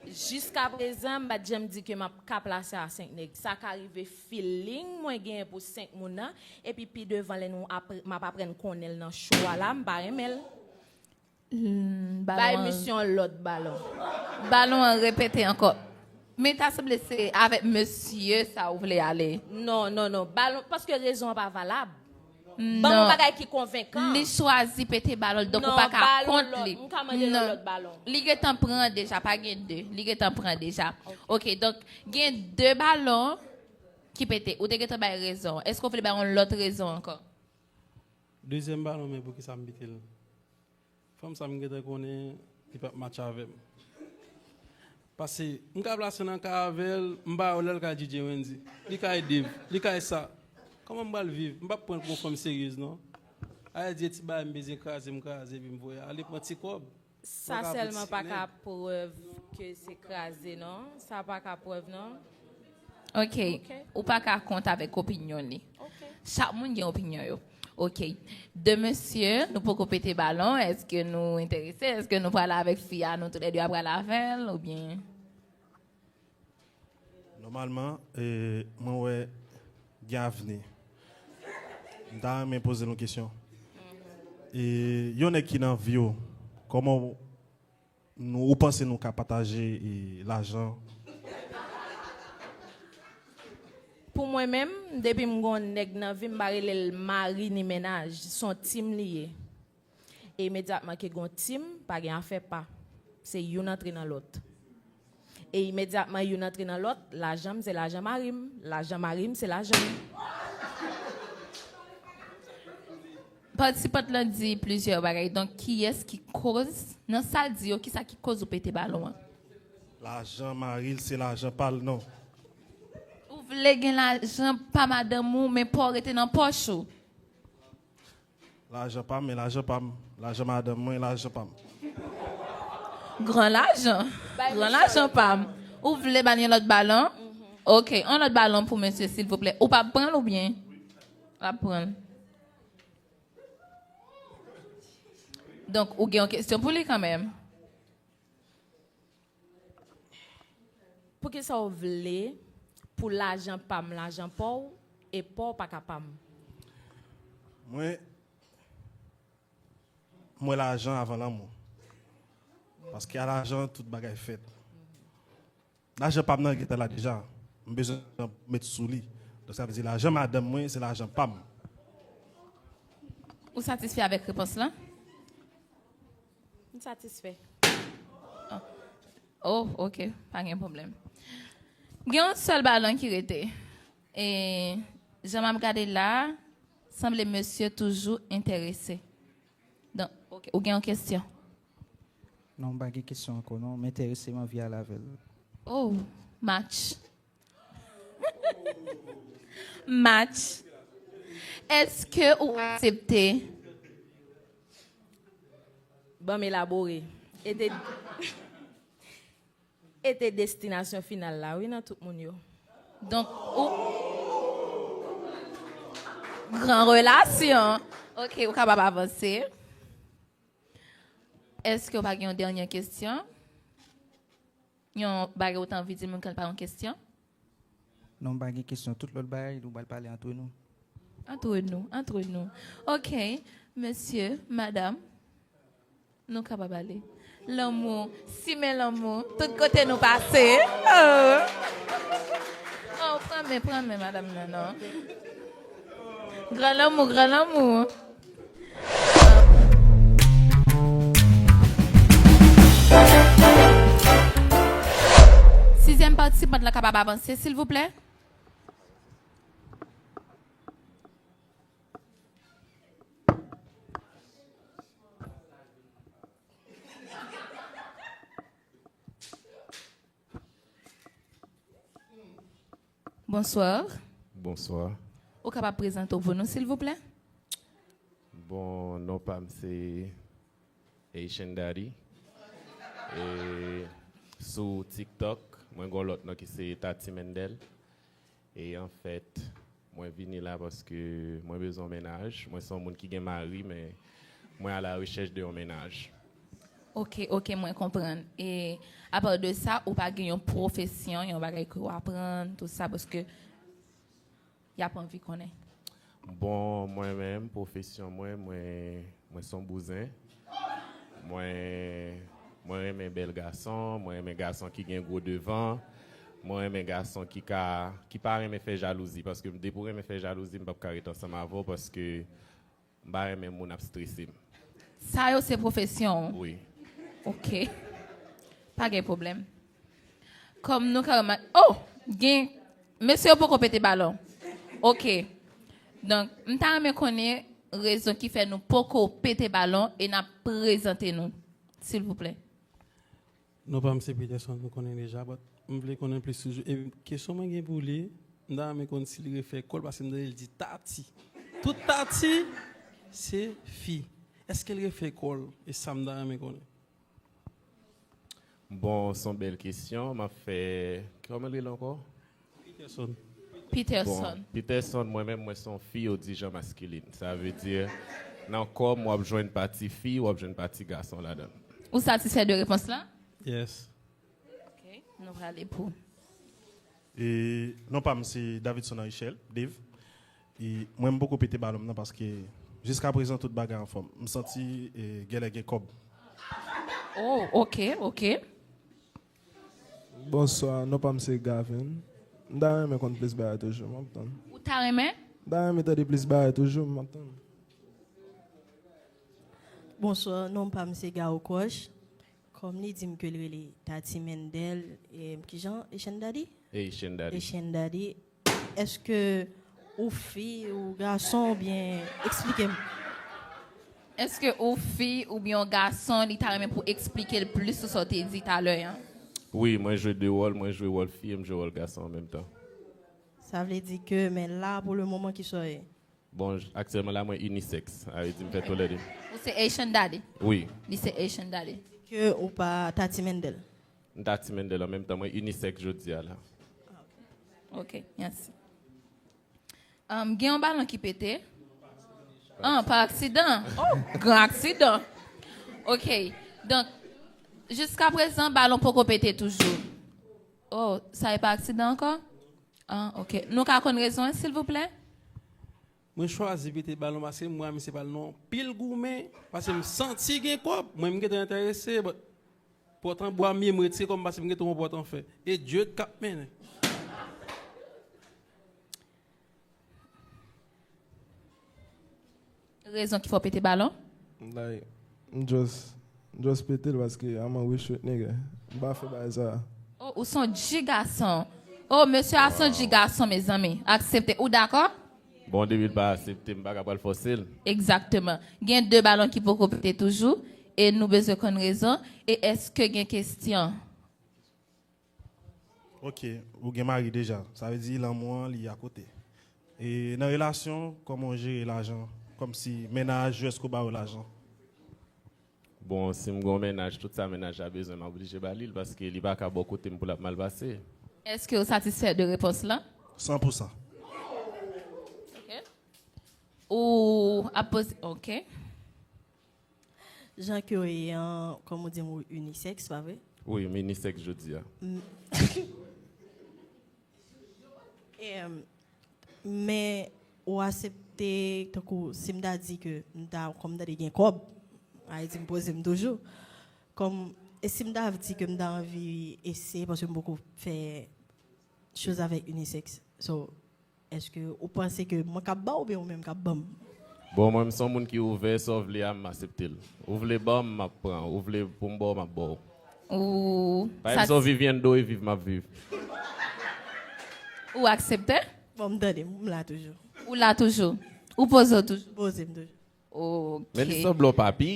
Jiskaprezan, m pa t janm di ke m ap ka plase a senk nèg. Sa ka rive feeling mwen genyen pou senk moun nan, epi pi devan lè nou apre, m ap aprann konnen l nan show a la, m pa renmen l. Hmm, bay misye yon lòt balon. Balon an repete ankò. Men ta sanble se avèk mesye sa ou vle ale. Non, non, non. Balon, paske rezon an pa valab. Ban yon bagay ki konvenkan. Li chwazi pete balon, donk ou pa ka kont li. Non, m ka mande yon lòt balon. Li gentan pran deja, pa gen de. Li gentan pran deja. Ok, donk gen de balon ki pete. Ou te gentan bay rezon. Èske ou vle bay yon lòt rezon ankò? Dezyèm balon, men poukisa m pete l? Fanm sa m gentan konnen li p ap match avè m. Paske m ka plase nan ka avè l, m pa wè lè l ka D J Wendy. Li ka Dave, li ka sa. Kòman m pral viv? M p ap pran l pou yon fanm seryez non. Ayè di ti bagay m bezwen kraze, m kraze epi m voye ale pran ti kòb. Sa sèlman pa ka prèv ke se kraze non. Sa pa ka prèv non. Ok. Ou pa ka kont avèk opinyon li. Ok. Chak moun gen opinyon yo. Ok. De mesye, nou poko pete balon. Èske nou enterese? Èske nou prale avèk fi a, nou toulède a prale avè l, oubyen? Nòmalman, eh, mwen wè gen avni. M ta renmen poze l yon kesyon. Eh, yon nèg ki nan vi w, kòman w nou, ou panse nou ka pataje, e, lajan? Pou mwen menm, depi m gon nèg nan vi m, m pa rele l mari ni mennaj, s on team li ye. E imedyatman ke gon team, pa gen afè pa. Se youn antre nan lòt. E imedyatman youn antre nan lòt, lajan m se lajan mari m, lajan mari m se lajan m. Patisipant lan di plizyè bagay. Donk, kiyès ki koz, nan sa l di yo, kisa ki koz ou pete balon an? Lajan mari l se lajan pa l non. Ou vle gen lajan pa madanm ou, men pa w rete nan pòch ou. Lajan pa m, men lajan pa m. Lajan madanm mwen, lajan pa m. Gran lajan. Bay Gran mesye lajan pa m. Ou vle ba l yon lòt balon? Ok, yon lòt balon pou mesye, silvouplè. Ou p ap pran l oubyen? L ap pran l. Donk, ou gen yon kesyon pou li kanmenm. Poukisa w vle pou lajan pa m, lajan pa w, e pa w pa ka pa m? Mwen, mwen lajan avan lanmou. Paske a lajan, tout bagay fèt. Lajan pa m nan gentan la deja. M bezwen met sou li. Donk, sa vle di lajan madanm mwen, se lajan pa m. Ou satisfè avèk repons lan? M satisfè. Oh, ok. Pa gen pwoblèm. Gen yon sèl balon ki rete. E jan m ap gade la, sanble mesye toujou enterese. Donk, ok, ou gen yon kesyon? Non, m pa gen kesyon ankò non. M enterese, m anvi ale avè l. Oh, match. Match. Èske ou aksepte? Ban m elabore. E te, e te destinasyon final la, wi, nan tout moun yo. Donk, ou. Gran relasyon. Ok, ou kapab avanse. Èske ou pa gen yon dènye kesyon? Yon bagay ou ta anvi di moun ke l pa yon kesyon? Non, m pa gen kesyon. Tout lòt bagay, nou pral pale antre nou. Antre nou, antre nou. Ok, mesye, madanm, nou kapab ale. Lanmou, simen lanmou, tout kote nou pase. Oh. Oh, pran men, pran men, madanm nan, non. Gran lanmou, gran lanmou. Sizyèm patisipant la kapab avanse, silvouplè? Bonsoir. Bonsoir. Ou kapab prezante w pou nou, silvouplè? Bon, non pa m se Haitian Daddy. E sou TikTok, mwen gon lòt non ki se Tati Mendel. E anfèt, mwen vini la paske mwen bezwen yon mennaj. Mwen se yon moun ki gen mari, men mwen a la rechèch de yon mennaj. Ok, ok, mwen konprann. E apa de sa, ou pa gen yon pwofesyon, yon bagay ke w aprann, tout sa, paske y ap anvi konnen. Bon, mwen menm, pwofesyon mwen, mwen, mwen se yon bouzen. Mwen, mwen renmen bèl gason, mwen renmen gason ki gen gwo devan, mwen renmen gason ki ka, ki pa renmen fè jalouzi, paske depi w renmen fè jalouzi, m p ap ka ret ansanm avè w, paske m pa renmen moun ap strese m. Sa yo se pwofesyon w? Wi. Ok. Pa gen pwoblèm. Kòm nou ka remake, oh! Gen, mesye yo poko pete balon. Ok. Donk, m ta renmen konnen rezon ki fè nou poko pete balon e n ap prezante nou. Silvouplè. Non pa m se Peterson, nou konnen deja, but m vle konnen plis toujou. E kesyon mwen gen pou li, m ta renmen konn si li refè kò l, paske m tande l di Tati. Tout Tati se fi. Èske l refè kò l? E sa m ta renmen konnen. Bon, se yon bèl kesyon. M ap fè, kòman l rele ankò? Peterson. Peterson. Bon, Peterson, mwen menm, mwen se yon fi odijan maskilin. Sa vle di, nan kò m, w ap jwenn pati fi, w ap jwenn pati gason ladan l. Ou satisfè de repons la? Yes. Ok, nou prale pou. E non pa m se Davidson Henrichel, Dave. E mwen m poko pete balon m nan paske jiska prezan tout bagay anfòm. M santi e, genlè gen kòb. Oh, ok, ok. Bonswa, non pa m se Gavin. M ta renmen konn plis bagay toujou, m ap tann. Ou ta renmen? M ta renmen tande plis bagay toujou, m ap tann. Bonswa, non pa m se Gao Kwoch. Kòm li di m ke l rele Tati Mendel, e, kijan? Echendadi? Echendadi. Echendadi. Èske ou fi, ou gason, oubyen eksplike m? Èske ou fi oubyen yon gason, li ta renmen pou eksplike l plis sou sa w te di talè a? Wi, mwen jwe de wòl, mwen jwe wòl fi e m jwe wòl gason an menm tan. Sa vle di ke, men la, pou le moman, kisa w ye? Bon, j- aktyèlman la, mwen unisex. Sa vle di m fè tou lè de. Ou se Echendadi? Wi. Li se Echendadi. Ke ou pa Tati Mendel? M Tati Mendel, an menm tan mwen inisèks jodi a la. Ok, mèsi. Um, gen yon balon ki pete. Ah, pa aksidan. Oh, gran aksidan. Ok. Donk, jiska prezan, balon poko pete toujou. Oh, sa e pa aksidan ankò? Ah, ok. Nou ka konn rezon an, silvouplè? Mwen chwazi pete balon paske m wè misye pral nan yon pil goumen, paske m santi gen kòb. Mwen, m gentan enterese, but pòt an bwa m ye, m retire kò m paske m gentan yon pòt an fè. E Dye k ap mennen. Rezon ki fè w pete balon? Like, m just, m just pete l paske I'm a wish with nigga. M pa fè bagay sa. Oh, ou son G gason. Oh, mesye a son G gason, mezanmi. Aksepte. Ou dakò? Bon, depi l pa aksepte, m pa ka pral fòse l. Egzakteman. Gen de balon ki poko pete toujou, e nou bezwen konn rezon. E èske gen kesyon? Ok, ou gen mari deja. Sa vle di lanmou an, li akote. E nan relasyon, kòman w jere lajan? Kòmsi mennaj ou, èske w ba yo lajan? Bon, si m gen yon mennaj, tout sa mennaj la bezwen, m ap oblije ba li l, paske li pa ka bò kote m pou l ap mal pase. Èske ou satisfè de repons lan? San pou san. Ok. Ou ap poze, ok. Jan ke w ye an, kòm ou di m, ou inisèks, pa vre? Wi, m inisèks jodi a. Em, men ou aksepte, tankou si m ta di ke m ta, kòm m tande gen kòb, Ayiti m poze m toujou, kòm, e si m ta di ke m ta anvi eseye, paske m poko fè choz avèk inisèks. So, èske ou panse ke mwen k ap ba w oubyen ou menm k ap ban m? Bon, mwen, m se yon moun ki ouvè, sa w vle a, m aksepte l. Ou vle ban m, m ap pran. Ou vle pou m ba w, m ap ba w. Ou Pa egzanp, Viviendo e viv, m ap viv. Ou aksepte? Bon, m tande, m la toujou. Ou la toujou. Ou poze w toujou. Poze m toujou. Ok. Men l sanble yon papi.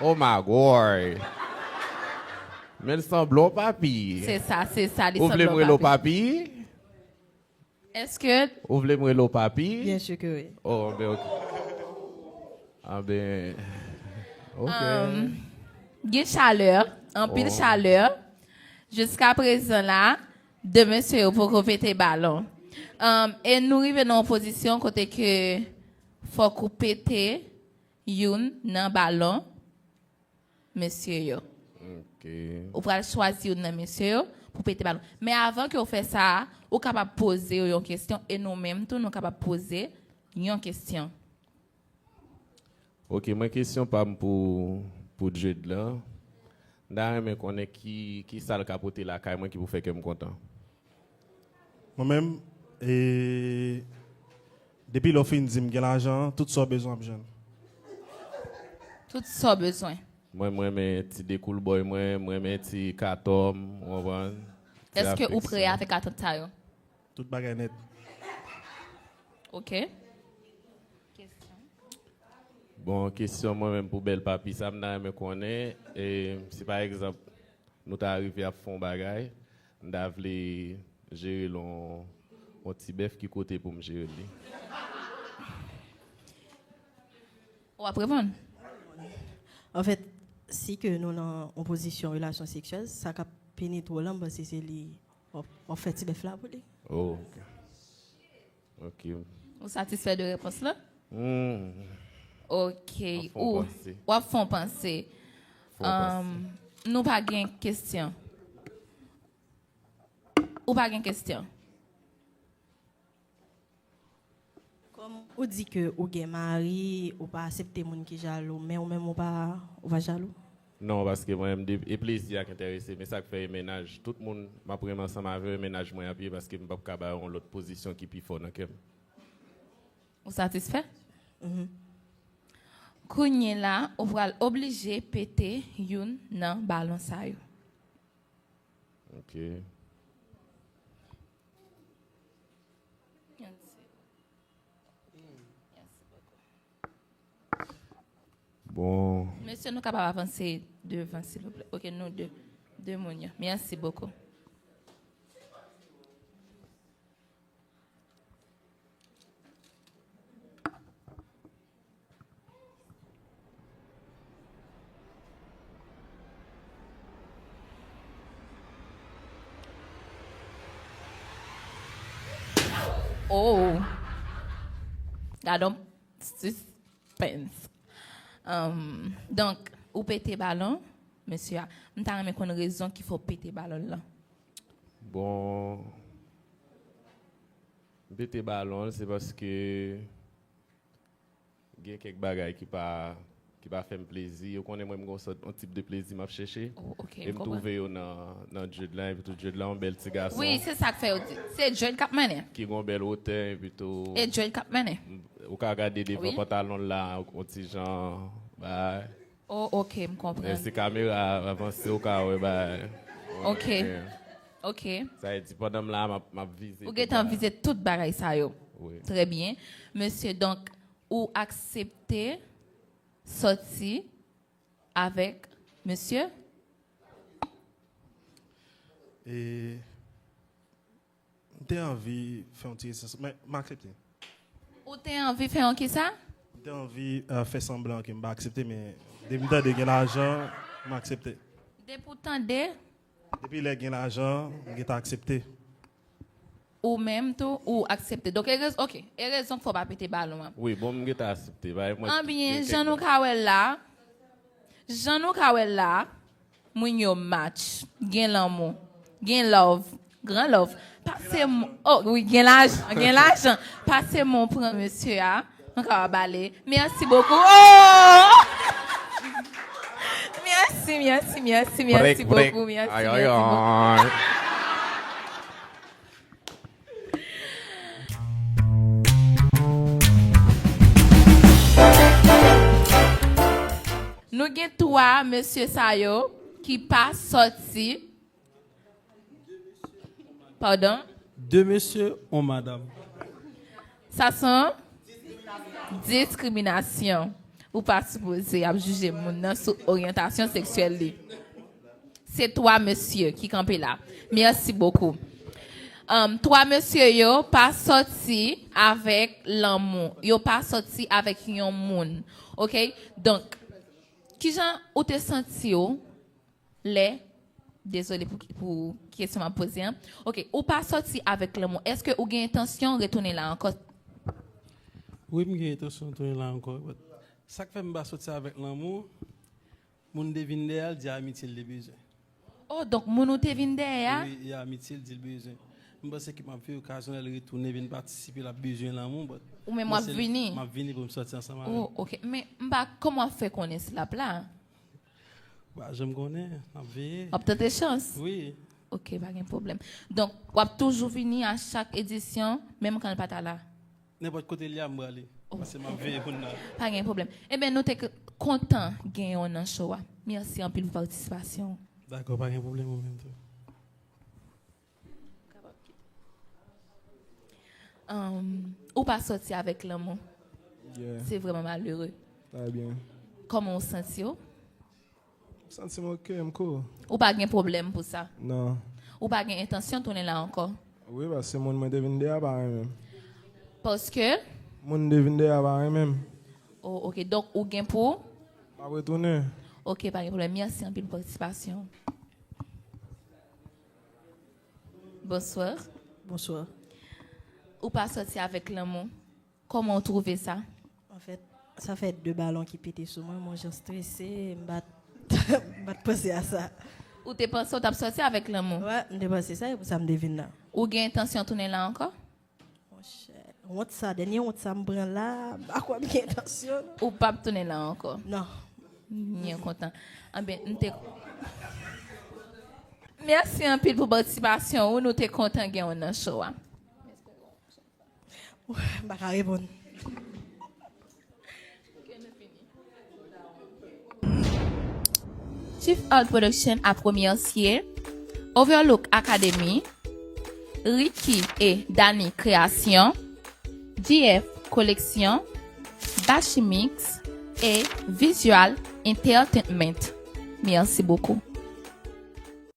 Oh my God. Men l sanble yon papi. Se sa, se sa, li Ou vle m rele w papi? Èske Ou vle m rele w papi? Byen si ke wi. Oh, ben, ok. Ah, ben, ok. Um, gen chalè, anpil Oh. chalè. Jiska prezan la, de mesye yo poko pete balon. Um, e nou rive nan yon pozisyon kote ke fòk ou pete youn nan balon mesye yo. Ok. Ou pral chwazi youn nan mesye yo pou pete balon. Men avan ke w fè sa, ou kapab poze yo yon kesyon e nou menm tou nou kapab poze yon kesyon. Ok, mwen kesyon pa m pou, pou Jade lan. M ta renmen konnen ki, ki sa l ka pote lakay mwen ki pou fè kè m kontan. Mwen menm, e, depi lè w fin di m gen lajan, tout sa w bezwen ap jwenn. Tout sa w bezwen. Mwen, mwen renmen ti dekoulbòy mwen, mwen renmen ti katòm, ou konprann? Ti Èske ou prè afeksyon. Avèk atant sa yo? Tout bagay nèt. Ok. Bon, kesyon mwen menm pou bèl papi sa, m ta renmen konnen, e, si pa egzanp, nou ta rive ap fè yon bagay, m ta vle jere l yon, yon ti bèf, ki kote pou m jere l li? W ap reponn? Anfèt, si ke nou nan yon pozisyon relasyon seksyèl, sa k ap penetre w lan, m panse se li w ap, w ap fè ti bèf la pou li. Oh, ok. Ok. Ou satisfè de repons lan? Hmm. Ok. Mwen fè yon Ou panse. W ap fè yon panse. Fè yon panse. Um, nou pa gen kesyon. Ou pa gen kesyon. Kòm ou di ke ou gen mari, ou pa aksepte moun ki jalou, men ou menm ou pa, ou pa jalou? Non, paske mwen menm, de- e plezi a k enterese m, e sa k fè e mennaj, tout moun m ap renmen ansanm avè yo, e mennaj mwen ap ye, paske m p ap ka ba yo yon lòt pozisyon ki pi fò nan kè m. Ou satisfè? Kounye la, ou pral oblije pete youn nan balon sa yo. Ok. Bon. Mesye, nou kapab avanse devan, silvouplè? Ok, nou de, de moun yo. Mèsi bokou. Oh. Gade yon suspense. Um, donk, ou pete balon, mesye a. M ta renmen konn rezon ki fè w pete balon lan. Bon, m pete balon, se paske gen kèk bagay ki pa ki pa fè m plezi. Ou konnen mwen, m gen yon sòt, yon tip de plezi m ap chèche. Oh, ok, E m m konprann. Twouve yo nan, nan Dread lan, epi tou Dread lan yon bèl ti gason. Wi, se sa k fè yo di. Se Dread k ap mennen. Ki gen yon bèl wotè, epi tou. E Dread k ap mennen. M- Ou ka gade devan Wi. Pantalon la, yon ti jan. Bay. Oh, ok, m Men konprann. si kamera avanse, ou ka wè, bay. Ok. Yeah. Ok. Sa vle di, pandan m la, m ap, m ap vize. Ou gentan vize tout bagay sa yo. Wi. Trè byen. Mesye, donk, ou aksepte sòti avèk mesye? E m te anvi fè yon ti resans, men m aksepte. Ou te anvi fè yon kisa? M te anvi euh, fè sanblan ke m pa aksepte, men depi m tande gen lajan, m aksepte. Depi w tande, Depi lè gen lajan, m gentan aksepte. ou menm tou, ou aksepte. Donk, e rez, ok, e rezon k fè w pa pete balon an. Wi, bon, m gentan aksepte. Bay mwen. Anbyen, jan nou ka wè la, jan nou ka wè la, moun yo match, gen lanmou, gen love, gran love. Pase m, oh, wi, gen lajan, gen lajan. Pase m pran mesye a, nou ka bale. Merci beaucoup. Oh! Merci, merci, merci, merci beaucoup. Merci, merci beaucoup. Nou gen twa mesye sa yo ki pa sòti. Pardon? De mesye, on madanm. Sa se yon diskriminasyon. Ou pa sipoze ap jije moun nan sou oryantasyon seksyèl li. Se twa mesye ki kanpe la. Merci beaucoup. Um, twa mesye yo pa sòti avèk lanmou. Yo pa sòti avèk yon moun. Ok? Donk, kijan ou te santi w lè, dezole pou, pou kesyon m ap poze an. Ok, ou pa sòti avèk lanmou. Èske ou gen entansyon retounen la ankò? Wi, m gen entansyon tounen la ankò. But sa k fè m pa sòti avèk lanmou, moun te vin dèyè l, di amitye l te bezwen. Oh, donk moun ou te vin dèyè a? Wi, e amitye l di l bezwen. M panse ke m ap fè okazyonèl retounen vin patisipe, l ap bezwen lanmou, but Ou menm w ap vini? M ap vini pou m sòti ansanm avè l. Oh, ok. Men m pa, kòman w ap fè konnen si l ap la? Ou pa janm konnen, n ap veye. W ap tante chans? Wi. Ok, pa gen pwoblèm. Donk, w ap toujou vini a chak edisyon, menm kan l pa ta la? Nenpòt kote l ye a, m prale. Paske m ap veye moun nan. Pa gen pwoblèm. Ebyen, nou te k- kontan gen w nan show a. Mèsi anpil pou patisipasyon w. Dakò, pa gen pwoblèm, ou menm tou. Um, ou pa sòti avèk lanmou. Yeah, Se vrèman malere. Trè byen. Kòman w santi w? M santi m oke, m cool. Ou pa gen pwoblèm pou sa? Non. Ou pa gen entansyon tounen la ankò? Wi, paske moun mwen te vin dèyè pa renmen m. Paske? Moun te vin dèyè pa renmen m. Oh, ok. Donk, ou gen pou? M ap retounen. Ok, pa gen pwoblèm. Mèsi anpil pou patisipasyon w. Bonsoir. Bonsoir. Ou pa sòti avèk lanmou. Kòman w twouve sa? Anfèt, sa fè de balon ki pete sou mwen, mwen jan strese, m pa t, m pa t panse a sa. Ou te panse w t ap sòti avèk lanmou? Wè, m te panse sa, e pou sa m te vin la. Ou gen entansyon tounen la ankò? Monchè, wont sa, dènye wont sa m pran la, m pa kwè m gen entansyon, non. Ou p ap tounen la ankò? Non. Byen kontan. Anben, m te. Mèsi anpil pou patisipasyon ou. Nou te kontan gen w nan show a. M pa ka reponn. Chief Art Production ap remèsye Overlook Academy, Ricky et Danny Création, G F Collection, Bashimix et Visual Entertainment. Merci beaucoup.